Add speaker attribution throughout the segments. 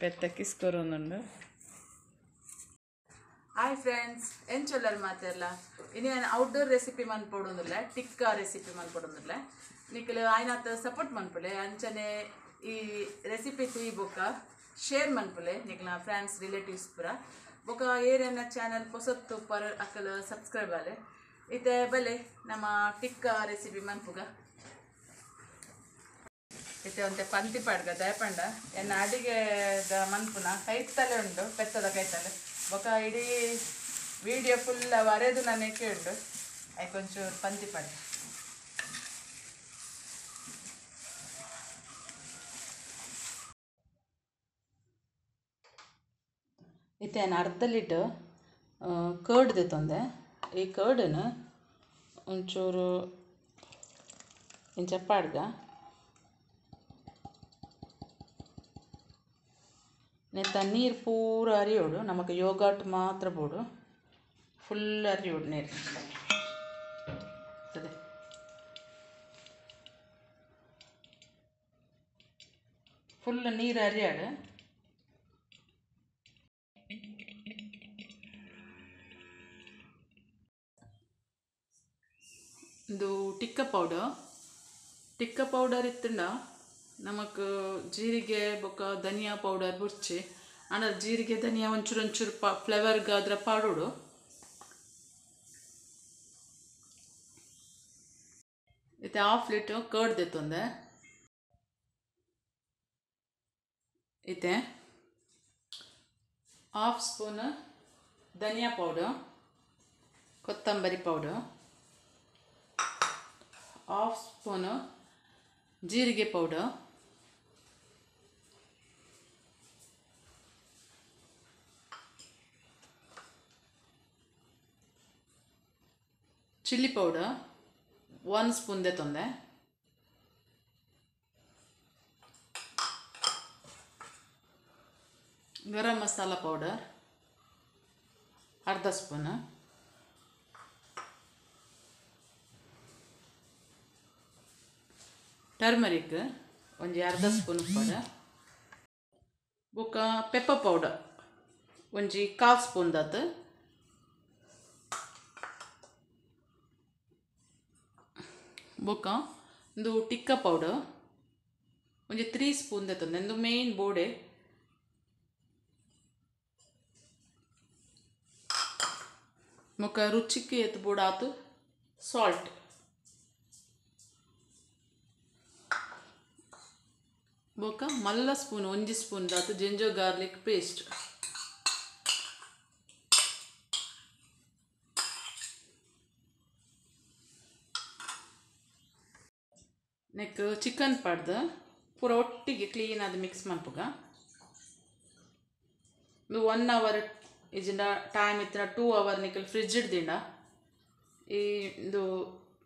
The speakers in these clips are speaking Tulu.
Speaker 1: ಪೆತ್ತ ಕಿಸ್ಕೊರೊಂದುಂಡು.
Speaker 2: ಹಾಯ್ ಫ್ರೆಂಡ್ಸ್, ಎಂಚೊಲ್ಲರ್ ಮಾತೆರ್ಲ. ಇನಿ ಔಟ್ಡೋರ್ ರೆಸಿಪಿ ಮನ್ಪೊಡುಂದುಲ್ಲ, ಟಿಕ್ಕಾ ರೆಸಿಪಿ ಮನ್ಪೊಡುಂದುಲ್ಲ. ನಿಕುಲು ಆಯ್ನಾತ್ ಸಪೋರ್ಟ್ ಮನ್ಪುಲೆ, ಅಂಚನೆ ಈ ರೆಸಿಪಿ ತೂಯಿ ಬೊಕ್ಕ ಶೇರ್ ಮನ್ಪುಲೆ ನಿಕ್ಲ ಫ್ರೆಂಡ್ಸ್ ರಿಲೇಟಿವ್ಸ್ ಪೂರ. ಬೊಕ್ಕ ಏರೆನ ಚಾನಲ್ ಪೊಸತ್ತು ಪರ್ ಅಕಲ್ ಸಬ್ಸ್ಕ್ರೈಬ್ ಆಲೆ. ಇತ್ತೆ ಬಲೆ ನಮ್ಮ ಟಿಕ್ಕಾ ರೆಸಿಪಿ ಮನ್ಪುಗ. ಇತ್ತೆ ಒಂತೆ ಪಂತಿ ಪಾಡ್ಗ ದಯಪಂಡ ಎನ್ನ ಅಡಿಗೆದ ಮನ್ಪುನ ಕೈತಲೆ ಉಂಡು, ಪೆತ್ತದ ಕೈತಲೆ. ಬೊಕ್ಕ ಇಡೀ ವಿಡಿಯೋ ಫುಲ್ ವರೆದು ನನಕ್ಕೆ ಉಂಡು, ಐಕೊಂಚೂರು ಪಂತಿ ಪಾಡ್ಗ. ಇತ್ತೆ ನಾನು ಅರ್ಧ ಲೀಟರ್ ಕರ್ಡ್ ದೆತ್ತೊಂದೆ. ಈ ಕರ್ಡನ್ನು ಒಂಚೂರು ಇಂಚ ಪಾಡ್ಗ. ನೆತ್ತ ನೀರು ಪೂರ ಅರಿಯೋಡು, ನಮಗೆ ಯೋಗಾಟ್ ಮಾತ್ರ ಬೋಡು, ಫುಲ್ ಅರಿಯೋಡು ನೀರು. ಫುಲ್ ನೀರು ಅರಿಯಾಡು. ಇದು ಟಿಕ್ಕ ಪೌಡರ್. ಟಿಕ್ಕ ಪೌಡರ್ ಇತ್ತಂಡ ನಮಕ್ ಜೀರಿಗೆ ಬೊಕ್ಕ ಧನಿಯಾ ಪೌಡರ್ ಬುರ್ಚಿ. ಆಂಡ ಜೀರಿಗೆ ಧನಿಯಾ ಒಂಚೂರು ಒಂಚೂರು ಫ್ಲೇವರ್ಗಾದ್ರೆ ಪಾಡೋಡು. ಇತ್ತೆ ಹಾಫ್ ಲೀಟರ್ ಕರ್ಡ್ ದೆತ್ತೊಂದೆ. ಇತ್ತೆ ಹಾಫ್ ಸ್ಪೂನ್ ಧನಿಯಾ ಪೌಡರ್, ಕೊತ್ತಂಬರಿ ಪೌಡರ್, ಹಾಫ್ ಸ್ಪೂನ್ ಜೀರಿಗೆ ಪೌಡರ್, ಚಿಲ್ಲಿ ಪೌಡರ್ 1 ಸ್ಪೂನ್ ದೆತ್ತೊಂದೆ. ಗರಂ ಮಸಾಲ ಪೌಡರ್ ಅರ್ಧ ಸ್ಪೂನ್, ಟರ್ಮರಿಕ್ ಒಂಜಿ ಅರ್ಧ ಸ್ಪೂನ್ ಪೌಡರ್, ಬೊಕ್ಕ ಪೆಪ್ಪರ್ ಪೌಡರ್ ಒಂಜಿ ಕಾಲು ಸ್ಪೂನ್ ದಾತ್, ಬೊಕ್ಕ ಒಂದು ಟಿಕ್ಕ ಪೌಡರ್ ಒಂಜಿ 3 ಸ್ಪೂನ್ ದೆತ್ತೊಂದೆ. ಒಂದು ಮೇನ್ ಬೋಡೆ. ಬೊಕ್ಕ ರುಚಿಕ್ ಏತ್ ಬೋಡಾತು ಸಾಲ್ಟ್. ಬೊಕ್ಕ ಮಲ್ಲ ಸ್ಪೂನ್ ಒಂಜಿ ಸ್ಪೂನ್ ದಾತು ಜಿಂಜರ್ ಗಾರ್ಲಿಕ್ ಪೇಸ್ಟ್. ನೆಕ್ ಚಿಕನ್ ಪಾಡ್ದು ಪೂರ ಒಟ್ಟಿಗೆ ಕ್ಲೀನ್ ಆದ್ ಮಿಕ್ಸ್ ಮನ್ಪುಗ. ಇದು 1 ಅವರ್ ಇಜಿಂಡ ಟೈಮ್ ಇತ್ತಿನ 2 ಅವರ್ ನಿಕಲ್ ಫ್ರಿಜ್ ಇಡ್ದಿಂಡ ಈ ಇದು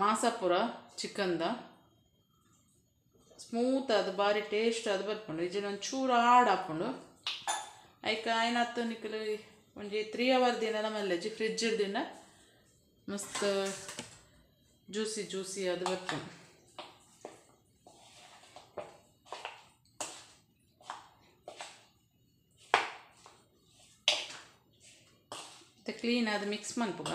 Speaker 2: ಮಾಸ ಪೂರ ಚಿಕನ್ದ ಸ್ಮೂತ್ ಅದು ಬಾರಿ ಟೇಸ್ಟ್ ಅದು ಬರ್ಪುಂಡು. ಇಜಿನ ಒಂಚೂರು ಆಡ್ ಹಾಪುಂಡು. ಐಕ ಆಯ್ನಾತ್ ನಿಕಲ್ ಒಂಜಿ 3 ಅವರ್ ದಿನ ಮಲ್ಲೆಜಿ ಫ್ರಿಜ್ ಇಡ್ದಿಂಡ ಮಸ್ತ್ ಜ್ಯೂಸಿ ಜ್ಯೂಸಿ ಅದು ಬರ್ಪುಂಡು. ಕ್ಲೀನ್ ಅದು ಮಿಕ್ಸ್ ಮನ್ಪುಗ.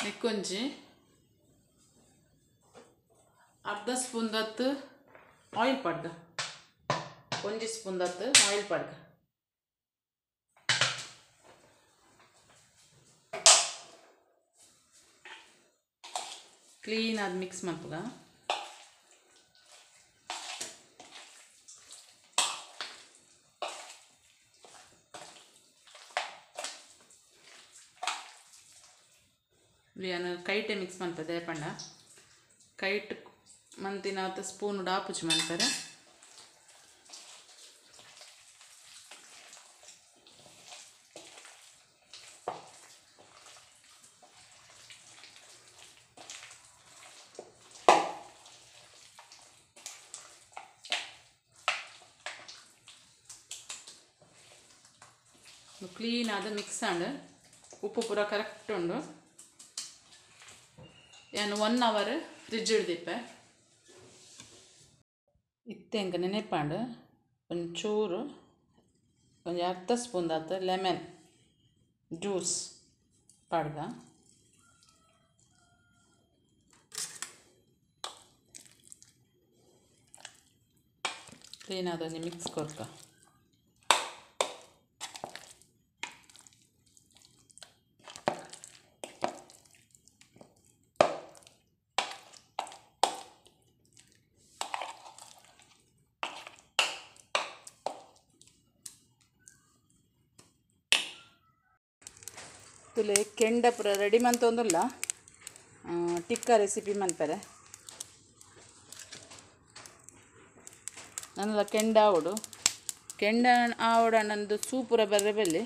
Speaker 2: ನೆಕ್ಕೊಂಜಿ ಅರ್ಧ ಸ್ಪೂನ್ ದತ್ತು ಆಯಿಲ್ ಪಾಡ್ಗ, ಒಂಜಿ ಸ್ಪೂನ್ ದತ್ತು ಆಯಿಲ್ ಪಾಡ್ಗ. ಕ್ಲೀನ್ ಅದು ಮಿಕ್ಸ್ ಮನ್ಪುಗ. ಯಾನ್ ಕೈಟೆ ಮಿಕ್ಸ್ ಮನ್ಪದೆ ಪಂಡ ಕೈಟ್ ಮಂತಿನಾತ ಸ್ಪೂನ್ ಡಾಪುಜಿ ಮನ್ಪರೆ. ಕ್ಲೀನ್ ಆದ ಮಿಕ್ಸ್ ಆಂಡ್ ಉಪ್ಪು ಪೂರ ಕರೆಕ್ಟ್ ಉಂಡು. ಯಾನ್ 1 ಅವರ್ ಫ್ರಿಜ್ ಇಡ್ದಿಪ್ಪೆ. ಇತ್ತೆ ಇತ್ತೆ ಎಂಕ ನೆನೆಪಾಂಡು ಒಂಚೂರು ಒಂಜಿ ಅರ್ಧ ಸ್ಪೂನ್ ದಾತ್ ಲೆಮನ್ ಜ್ಯೂಸ್ ಪಾಡ್ಗ. ಕ್ಲೀನ್ ಆದ ಒಂಜಿ ಮಿಕ್ಸ್ ಕೊರ್ಕ. ತುಲೆ ಕೆಂಡ ಪೂರ ರೆಡಿ ಮಂತೊಂದುಲ್ಲ ಟಿಕ್ಕ ರೆಸಿಪಿ ಮನ್ಪೆರೆ. ನನ್ನಲ ಕೆಂಡ ಆವೊಡು, ಕೆಂಡ ಆವೊಡು ನಂದು ಸೂಪುರ ಬರ್ರೆ ಬೆಲ್ಲಿ.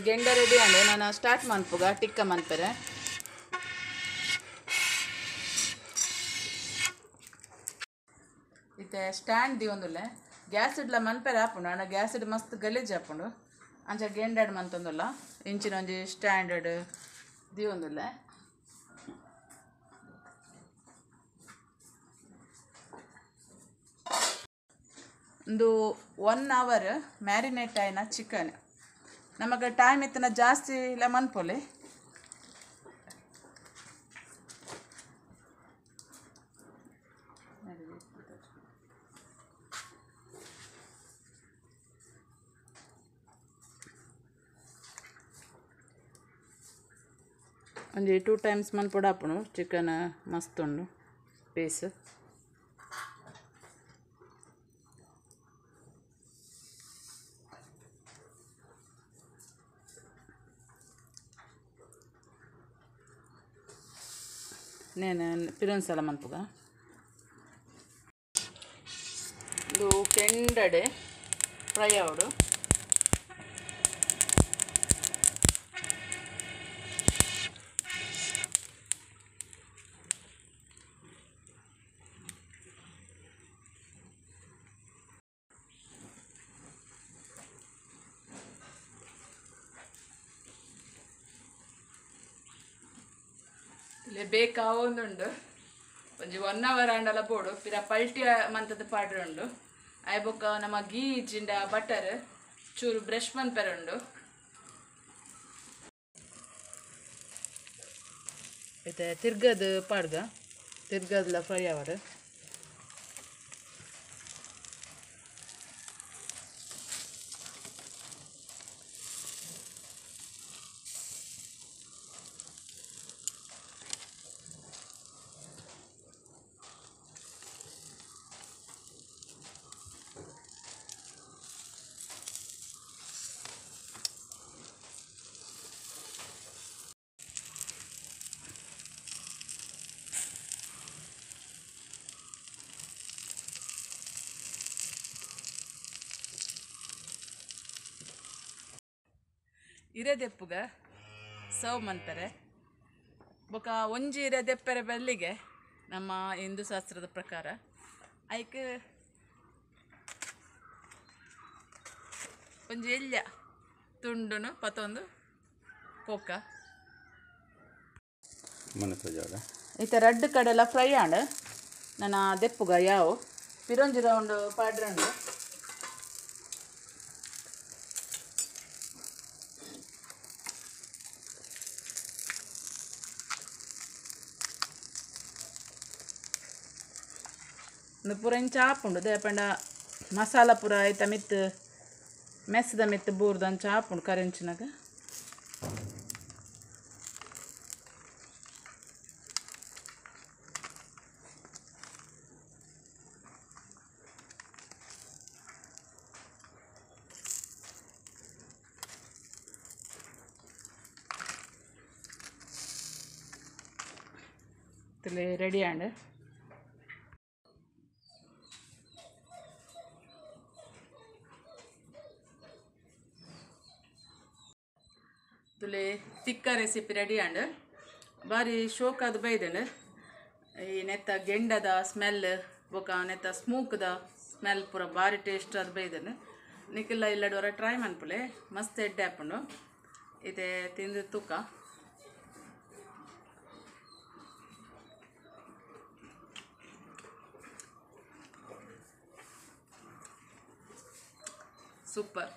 Speaker 2: ಗೆಂಡ ರೆಡಿ ಆಂಡ್ ನಾನು ಸ್ಟಾರ್ಟ್ ಮನ್ಪುಗ ಟಿಕ್ಕ ಮನ್ಪೆರೆ. ಇತ್ತೆ ಸ್ಟ್ಯಾಂಡ್ ದಿವೊಂದುಲ್ಲೆ ಗ್ಯಾಸ್ ಇಡ್ಲ ಮನ್ಪೆರೆ ಆಪುಂಡು, ಆಂಡ ಗ್ಯಾಸ್ ಇಡ್ ಮಸ್ತ್ ಗಲೀಜ್ ಆಪುಂಡು, ಅಂಚ ಗೆಂಡಡ್ ಮಂತೊಂದುಲ್ಲ ಇಂಚಿನ ಒಂಜಿ ಸ್ಟ್ಯಾಂಡರ್ಡ್ ದಿವೊಂದುಲ್ಲೆ. ಒಂದು 1 ಅವರ್ ಮ್ಯಾರಿನೇಟ್ ಆಯಿನ ಚಿಕನ್. ನಮಗೆ ಟೈಮ್ ಇತ್ತನ ಜಾಸ್ತಿ ಇಲ್ಲ ಮನ್ಪೊಲಿ. ಒಂಜಿ 2 ಟೈಮ್ಸ್ ಮನ್ಪೊಡು ಆಪುಂಡು ಚಿಕನ್ ಮಸ್ತ್ ಉಂಡು ಪೀಸ್. నేను ಪಿರೊಂದ್ಸಲ ಮನ್ಪುಗ. ಇದು ಕೆಂಡಡೆ ಫ್ರೈ ಆವೊಡು. ಬೇಕಾವೊಂದುಂಡು ಒಂಜಿ 1 ಅವರ್ ಆಂಡಲ ಬೋಡು ಪಿರ ಪಲ್ಟಿ ಮಂತದ ಪಾಡ್ರೆ ಉಂಡು. ಆಯ್ ಬೊಕ್ಕ ನಮ್ಮ ಗೀ ಇಜ್ಜಿಂಡ ಬಟರ್ ಚೂರು ಬ್ರಷ್ ಮನ್ಪೆರೆ ಉಂಡು. ಇತ್ತೆ ತಿರ್ಗದ ಪಾಡ್ಗ, ತಿರ್ಗದಲ ಫ್ರೈ ಆವಡ್. ಇರೆದೆಪ್ಪುಗ ಸರ್ವ್ ಮನ್ಪೆರೆ. ಬೊಕ ಒಂಜಿ ಇರೆದೆಪ್ಪೆರೆ ಬಲ್ಲಿಗೆ ನಮ್ಮ ಹಿಂದೂ ಶಾಸ್ತ್ರದ ಪ್ರಕಾರ ಐಕ್ ಒಂಜಿ ಎಲ್ಯ ತುಂಡುನು ಪತೊಂದು ಪೋಕ. ಇತ್ತೆ ರಡ್ಡ್ ಕಡೆಲ ಫ್ರೈ ಆಂಡ್ ನನ ದೆಪ್ಪುಗ ಯಾವು ಪಿರೊಂಜಿ ರೌಂಡ್ ಪಾಡ್ರೆ ಉಂಡು. ಪೂರ ಇಂಚ ಆಪುಂಡು ದಾಯೆ ಮಸಾಲ ಪೂರ ಐತ ಮಿತ್ತ್ ಮೆಸ್ದ ಮಿತ್ತ್ ಬೂರ್ದು ಅಂಚ ಆಪುಂಡು ಕರೆಂಚಿನಾಗ. ರೆಡಿ ಆಂಡ್. ತುಲೆ ತಿಕ್ಕ ರೆಸಿಪಿ ರೆಡಿ ಆಂಡ್. ಬಾರಿ ಶೋಕಾದ್ ಬೈದುಂಡು. ಈ ನೆತ್ತ ಗೆಂಡದ ಸ್ಮೆಲ್ ಬೊಕ ನೆತ್ತ ಸ್ಮೂಕ್ದ ಸ್ಮೆಲ್ ಪೂರ ಬಾರಿ ಟೇಸ್ಟ್ ಆದ್ ಬೈದುಂಡು. ನಿಕುಲ್ಲ ಇಲ್ಲಡೋರ ಟ್ರೈ ಮನ್ಪುಲೆ ಮಸ್ತ್ ಎಡ್ಡೆ ಆಪುಂಡು. ಇತ್ತೆ ತಿಂದು ತೂಕ. ಸೂಪರ್.